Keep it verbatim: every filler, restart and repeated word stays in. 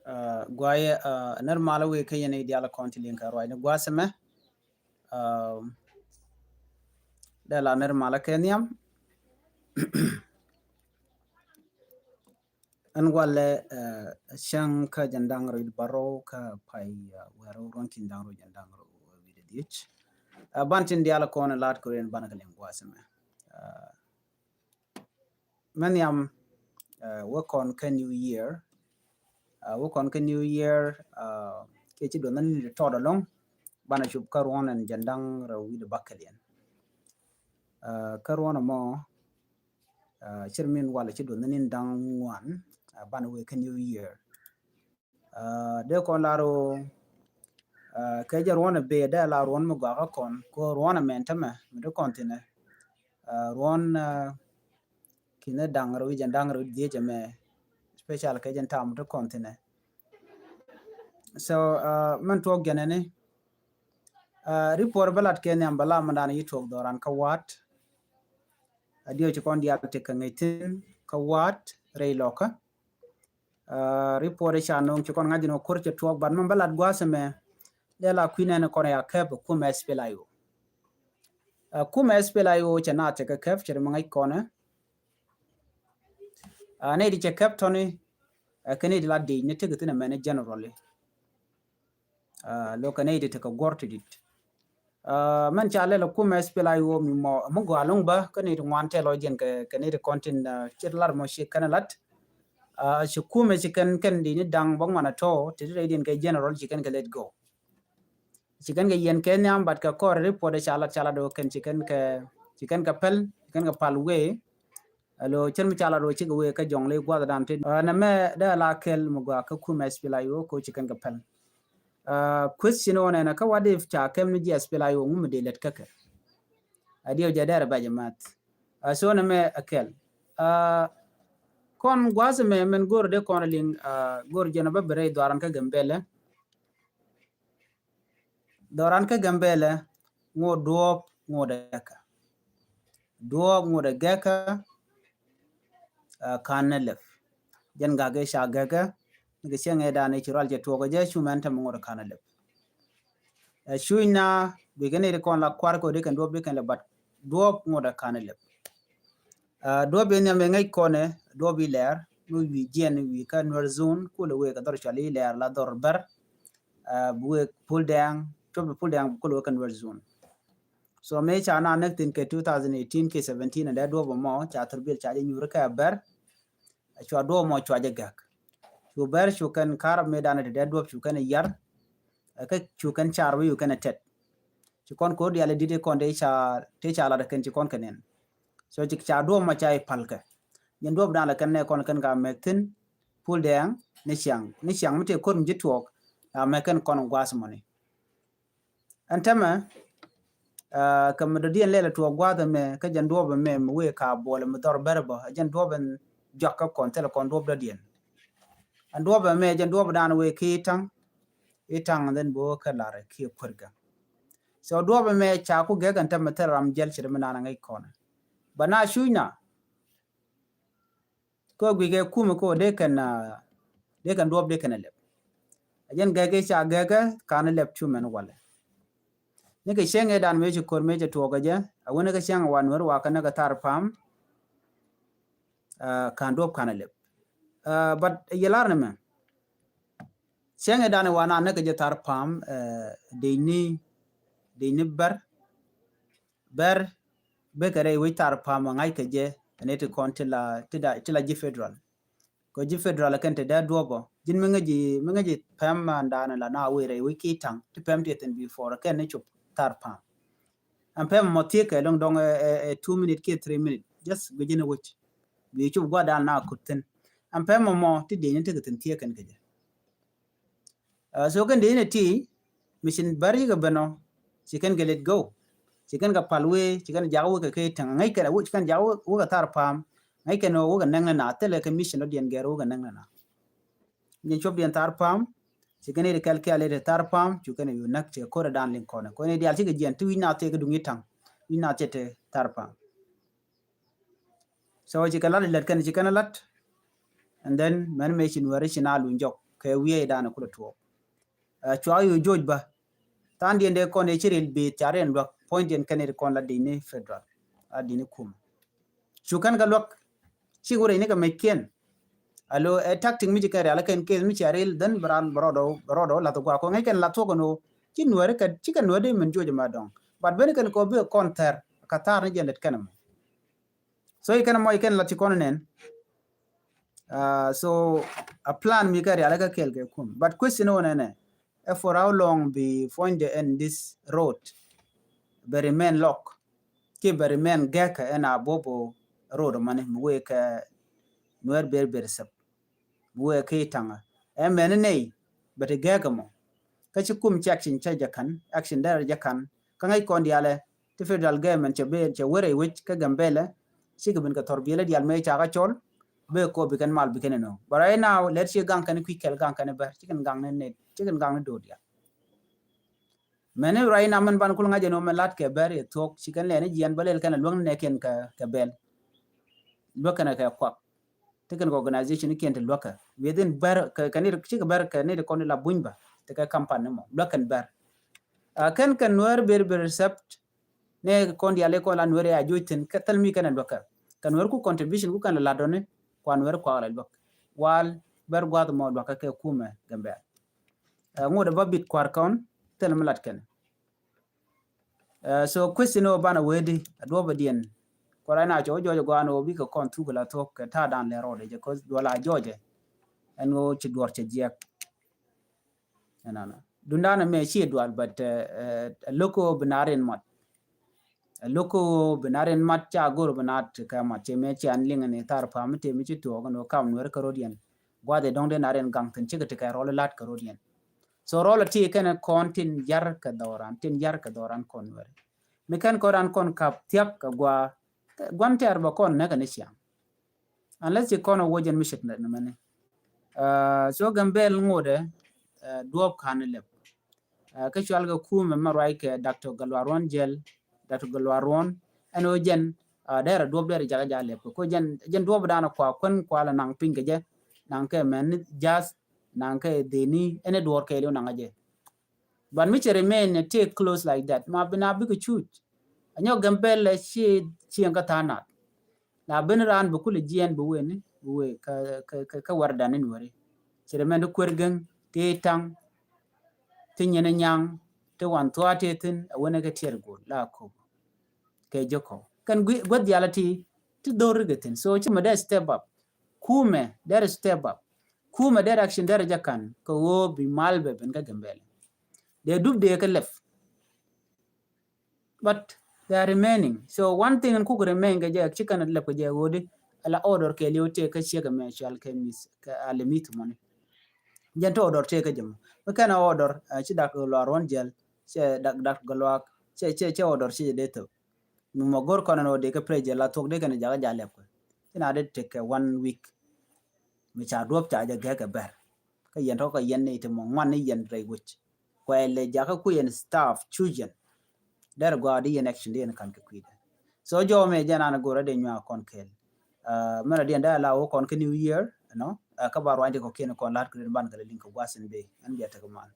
Uh, guayɛ uh, nir malä wee kä yɛn i̱ dial kɔn ti liŋ kä ruacni gua̱a̱th ɛmɛ. Uh, dee la nir malä kɛ nhiam. Ɛn walɛ uh, cäŋ kä jɛn da̱ŋ rɛw bärɔw kä pay uh, wɛrɛ ruɔ̱n ki̱n da̱ŋ rɛw jɛn da̱ŋ rɛw wi̱dɛ dhiec. Uh, ban tin dial kɔn lat kɛ ruacni ban kɛ liŋ gua̱a̱th ɛmɛ. Uh, mɛn yam uh, wä kɔn kä New Year. Uh, wä kɔn kä New Year uh, kɛ ci duɔth ni ni tɔt alɔŋ. Banɛ cup kä ruɔn ɛn jɛn da̱ŋ rɛw wi̱dɛ bäkɛl yɛn. Uh, kä ruɔn ɛmɔ uh, cir min walɛ ci duɔth ni ni da̱ŋ ŋuan uh, banɛ wee kä New Year. Uh, dee kɔn lar ɣöö uh, kɛ jɛ ruɔn ɛ bee dee lar ruɔn mi gɔaa kä kɔn kɛ ruɔn ɛ mɛn tämɛ mi dee kɔn thinɛ. Uh, ruɔn uh, kinɛ da̱ŋ rɛw jɛn da̱ŋ rɛw dhiec ɛmɛ, special kɛ jɛn tam dee kɔn thinɛ. So uh, mɛn tuɔk jɛn ɛni uh, report bä lat kɛ nhiam bä lam mɛn dan yi tuɔk dhɔran kä wa̱a̱t. A diɛ ci kɔn dial ti kɛ ŋäc thin kä wa̱a̱t rɛy lɔkä. Uh, report ca no̱o̱ŋ ci kɔn ŋa̱c ni wä ko̱r cɛ tuɔɔk, but mɛn bä lat gua̱a̱th ɛmɛ dee la kui̱ nɛn kɔn ya kɛp kumɛ S P L A I O. Uh, kumɛ S P L A I O cɛ na tekɛ kɛp cɛ ri mi ŋa̱c kɔnɛ. Uh, nɛy di cɛ kɛp tɔni uh, kɛ nɛy di la dic ni tekɛ thin ɛmɛn ni generally. Uh, lo̱kɛ nɛy ti tekɛ guɔ̱r ti dit. Uh, mɛn ca lɛl ɛ kumɛ S P L A I O mi mɔ mi gɔaa lo̱ŋ bä kä nɛy ti ŋuan tɛl ɔ jiɛn kɛ kɛ nɛy ti kɔn tin uh, cir lar mɔ ci kɛn lat. Uh, ci kumɛ ci kɛn kɛn di ni da̱ŋ bä ŋuan a tɔ ti ti rɛy diɛn kɛ general ci kɛn kɛ let go. Ci kɛn kɛ yɛn kɛ nhiam, but kɛ kɔr report ca lat ca lat ɔ kɛn ci kɛn kɛ ci kɛn kɛ pɛl ci kɛn kɛ pal wee. Alo cɛn mi ca lat wä cikɛ wee kä jɔŋ ley gua̱th dan ti. Uh, nɛ mɛ dee la kɛl mi gɔaa kä kumɛ S P L A I O ko ci kɛn kɛ pɛl. Uh, question wä nɛnɛ kä what if ca kɛm ni ji̱ S P L A I O ŋu mi dee lɛt kä kɛ. A diɛw jɛ dɛr bɛ jɛ math. Uh, so nɛ mɛ a kɛl. Uh, kɔn gua̱th mɛ mɛn go̱r dee kɔn liŋ uh, go̱r jɛn bä bi rɛy dhuaran kä Gambɛlɛ. Dhɔran kä Gambɛlɛ ŋot duɔɔp ŋot ɛ gɛkä. Duɔɔp ŋot ɛ gɛkä. Uh, kan ni lɛp jɛn gak i̱ ca gɛkä. Ni kɛ cieŋ ɛ dan i̱ ci rual cɛ tuɔɔk ɛ jɛ cu mɛn tɛm ŋot ɛ kan ni lɛp. Ɛ cuc na bikɛ ni ri kɔn la kuar kɛ ɔ di kɛn duɔɔp di kɛn lɛ bat duɔɔp ŋot ɛ kan ni lɛp. Uh, duɔɔp in nhiam in ŋäc kɔnɛ duɔɔp in lɛr mi wi̱i̱ jiɛn wi̱i̱ kä Nuer zone kulɛ wek kɛ dhɔr cual in lɛr la dhɔr bär. Uh, bi wek Pul Dɛŋ cuɔp bi Pul Dɛŋ kulɛ wek kɛ Nuer zone. So mëë ca na näk thin kɛ two thousand eighteen kɛ seventeen and dee duɔɔp mɔ ca thur bil ca jɛ nyuur kɛ bär. Cua duɔɔp mɔ cua jɛ gɛk. Cu bär cu kɛn kar mëë danɛ ti dee duɔɔp cu kɛn yar. Kä cu kɛn car wi̱i̱ cu kɛn tɛt. Ci kɔn ko̱r diali dit kɔn te ca te ca lat kɛn ci kɔn kɛ nɛn. So ci ca duɔɔp mɔ ca i̱ palkɛ. Jɛn duɔɔp dan la kɛn nɛ kɔn kɛn ka mɛk thi̱n Pul Dɛŋ ni ciaŋ ni ciaŋ mi te ko̱r mi ji̱ tuɔɔk. A mɛk kɛn kɔn gua̱a̱th mɔni. Ɛn tɛmɛ uh, kɛ mi dɔ̱diɛn lɛl tuɔɔk gua̱a̱th ɛmɛ kä jɛn duɔɔp ɛmɛ mi wee ka buɔl mi dhɔr bɛr bä jɛn duɔɔp ɛn juak kä kɔn thilɛ kɔn duɔɔp dɔ̱diɛn. Ɛn duɔɔp ɛmɛ jɛn duɔɔp dan wee ki taŋ. I̱ taŋ then bi wä kä lar kiɛ kuer gɛ. So duɔɔp ɛmɛ ca ku gɛk ɛn tɛmɛ thil ram jɛl ci ri mi naan ŋäc kɔn. Bä na cuc na kä guic kɛ kumɛ kä dee kɛn dee kɛn duɔɔp dee kɛn a lɛp. A jɛn gɛk i̱ ca gɛk ɛ kan a lɛp cu mɛn walɛ. Ni kɛ cieŋ ɛ dan mëë ci ko̱r mëë ci tuɔɔk ɛ jɛ a wä ni kɛ cieŋ ɛ wan wär wa kɛ ni kɛ thar pam. Uh, kan duɔp kan a lep. Uh, but yɛ lar ni mɛ cɛŋɛ dani wana ni kɛ jɛ thar pam. Uh, dec ni dec ni bɛr bɛr bekɛ rɛy wec thar pam a ŋa̱c kɛ jɛ. Ni ti kɔn ti la ti la ji̱ federal kɛ ji̱ federal kɛn ti dee duɔpɔ ji̱n mi ŋäci mi ŋäci pɛm man dani la na wec rɛy wec ki taŋ ti pɛm ti thin before kɛn ni cop thar pam. Ɛn pɛmɛ mɔ thiek kɛ lɔŋ dɔŋ ɛ two minute kiɛ three minute. Just guic ni wec bi cop gua̱dan na kut thin. Ɛn pɛmɛ mɔ ti dieny ni tekɛ thin thiek kɛn kɛ jɛ. So kɛn dieny ni ti mi cin bär yikɛ ben ɔ ci kɛn kɛ let go. Ci kɛn kɛ pal wee ci kɛn jak wee kɛ kɛ täŋ ŋäc kɛn a wee ci kɛn jak wee kɛ thar pam. Ŋäc kɛn wee kɛ näŋ ni na thilɛ kɛ mission dɔ diɛn gɛr wee kɛ näŋ ni na. Jɛn cuɔp diɛn thar pam ci kɛn i̱ kɛl kial i̱ thar pam cu kɛn i̱ yu näk ci kɛ ko̱r i̱ dan liŋ kɔnɛ kɔn i̱ dial ci kɛ jiɛn ti wi̱c na thiek i̱ duŋ i̱ taŋ wi̱c na thiek ti thar pam. So ci kɛ lat i̱ lät kɛn ci kɛn i̱ lat. And then mɛn mëë ci nuɛri ci na luny jɔk kɛ wi̱i̱ dan kulɛ tuɔɔk. Cua yu joc ba than diɛn dee kɔn ɛ ci ril bi thiar in luak point diɛn kɛn it kɔn la dini federal a dini kum. Cu kɛn kɛ luak cik wurɛ ni kɛ mec kiɛn. Alo ɛ tactic mi ci kɛn rial kɛn case mi ci a ril dhän bɛ ran bɛ rɔdɔ bɛ rɔdɔ lath gua kɔ ŋäc kɛn lath thuɔk kɛn o ci nuɛri kɛ ci kɛn nuɛri di min juɔc ma dɔŋ. But ben kɛn kɔ bi kɔn thɛr ka thar ni jɛn det kɛn mɔ. So ikɛn mɔ ikɛn la ti kɔn nɛn. Uh, so a plan mi kɛ rial kɛ kɛl kɛ kum. But question o nɛnɛ, ɛ for how long bi point the end this road bɛ remain lock? Ki bɛ remain gɛk ɛn a bobo road mani mi wee kɛ nuɛr ber ber sɛp. Wee ki taŋa ɛ mɛni nɛy bɛ ti gɛɛk ɛmɔ. Kä ci kum ci action cɛ jɛ kan action dɛrɛ jɛ kan. Kä ŋäc kɔn dialɛ ti federal government cɛ ben cɛ wärɛ wec kä Gambɛlɛ. Cikɛ bin kɛ thɔr biɛlɛ dial mëë ca kä cɔl bee kɔ bi kɛn mal bi kɛn ɛnɔ. But right now lɛt ci gaŋ kɛn kui̱ kɛl gaŋ kɛn bɛr cikɛn gaŋ ni nɛy cikɛn gaŋ ni do̱r dial. Mɛni right now mɛn ban kul ŋa̱c ɛnɔ mɛn lat kɛ bɛr yɛ thuɔk cikɛn lɛni jiɛn bä lɛl kɛn ɛ luäŋ ni nɛkiɛn kɛ bɛl. Luäk kɛn kɛ kuak. Tekɛn kɛ organization ni kiɛn ti luäkä within bɛr kɛ ni cikɛ bɛr kɛ ni ti kɔn ni la buny ba tekɛ kampan ni mɔ luäk kɛn bɛr. Kɛn kɛn nuɛr ber ber recept ni kɔn diali kɔn la nuɛr ya juc thin kɛ thil mi kɛn luäkä kɛ nuɛr ku contribution ku kɛn la ladɔni kua nuɛr kuak la luäk. Wal bɛr guath mɔ luäkä kɛ kumɛ Gambɛl. Ŋut ɛ ba bit kuar kɔn thil mi lat kɛn. Uh, so question o banɛ wedi a duɔpɛ diɛn. Kɔrɛ na cɔ jɔjɛ gɔan o bikɛ kɔn thuk la thok kɛ ta dan lɛ rɔdɛ jɛ kɔ duɔla jɔjɛ. Ɛn o ci duɔr cɛ jiɛk. Ɛnana dundan mɛ ci dual but uh, uh, a loko binarin mat. A loko binarin mat ca gor binat kɛ mat cɛ mɛ ci an liŋ ni tar pam te mi ci tuɔk no kam nuɛr kɛ rodiɛn. Guadɛ dɔŋ den aren gaŋ thin cikɛ tikɛ rɔl lat kɛ rodiɛn. So rɔl ti kɛn kɔn tin yar kɛ dhoran tin yar kɛ dhoran kɔn nuɛri. Mi kɛn kɔn ran kɔn kap thiak kɛ gua guan tɛr bä kɔn nɛkɛ ni ciaŋ. Unless ci kɔn a wä jɛn mi cit nɛ mɛni. Uh, so Gambɛl ŋodɛ uh, duɔp kan lɛp. Uh, kä cual kɛ kumɛ ma ruac kɛ Doctor Galwa Ruɔn Jɛl, Doctor Galwa Ruɔn ɛn ɣöö jɛn uh, dɛr a duɔp dɛr jakä ja lɛp kɛ ko jɛn jɛn duɔp dan kua kuɛn kua la naŋ piny kɛ jɛ naŋ kɛ mɛn ni jath naŋ kɛ dheni ɛn ɛ duɔr kɛɛliw naŋ a jɛ. But mi cɛ remain ɛ take close like that ma bi na bikɛ cuc. Anyɔ Gambɛl ɛ ci cieŋ kä tha̱a̱ŋ nath. La ben raan bi kulɛ jiɛɛn bi wen bi wee kä kä kä wɛr dan in weri. Cɛ remain di kuer geŋ ti taŋ ti nyin nyaŋ ti wan thua̱a̱ ti thin a wen kä tiɛr go̱o̱l la kop. Kɛ jɛ kɔ kɛn gueth dialɛ ti ti dhor ri gɛ thin so ci mɛ dee step up. Kumɛ dee step up. Kumɛ dee action dee jɛ kan kɛ ɣöö bi mal bɛ ben kä Gambɛl. Dee dup dee kɛ lɛp. But they are remaining. So one thing in kuk remain kɛ jɛ ci kɛn lɛp kɛ jɛ ɣöödi. Ala order kɛ liw tëë kä ciek ɛmɛ cual kɛ mis kɛ alimith mɔni. Jɛn te order tëë kä jɛ mɔ mi kɛn order ci dak luar wan jɛl. Cɛ dak dak gɛ luak cɛ cɛ cɛ order ci jɛ dee thok. Mi mɔ gor kɔn ɛn ɣöödi kɛ pressure la thok dee kɛn jakä ja lɛp kɛ ci na dee tek kɛ one week. Mi ca duɔp ca jɛ gɛk kɛ bɛr kä yɛn tɔk kɛ yɛn ni ti mɔ ŋuan ni yɛn rɛy wec. Kuɛl lɛ jakä ku yɛn staff cu yɛn. Dɛr gɔaa di yɛn action di yɛn kan kɛ kui̱dɛ. So jɔw mɛ jɛn an go̱rɛ dee nyuak kɔn kɛɛl. Mɛn a diɛn dee a la wä kɔn kä New Year ɛnɔ kä ba ruany di kɔ kiɛn kɔn lat kɛ rin ban kɛ lɛ liŋ kɛ guasin bee ɛn bia tekɛ mal.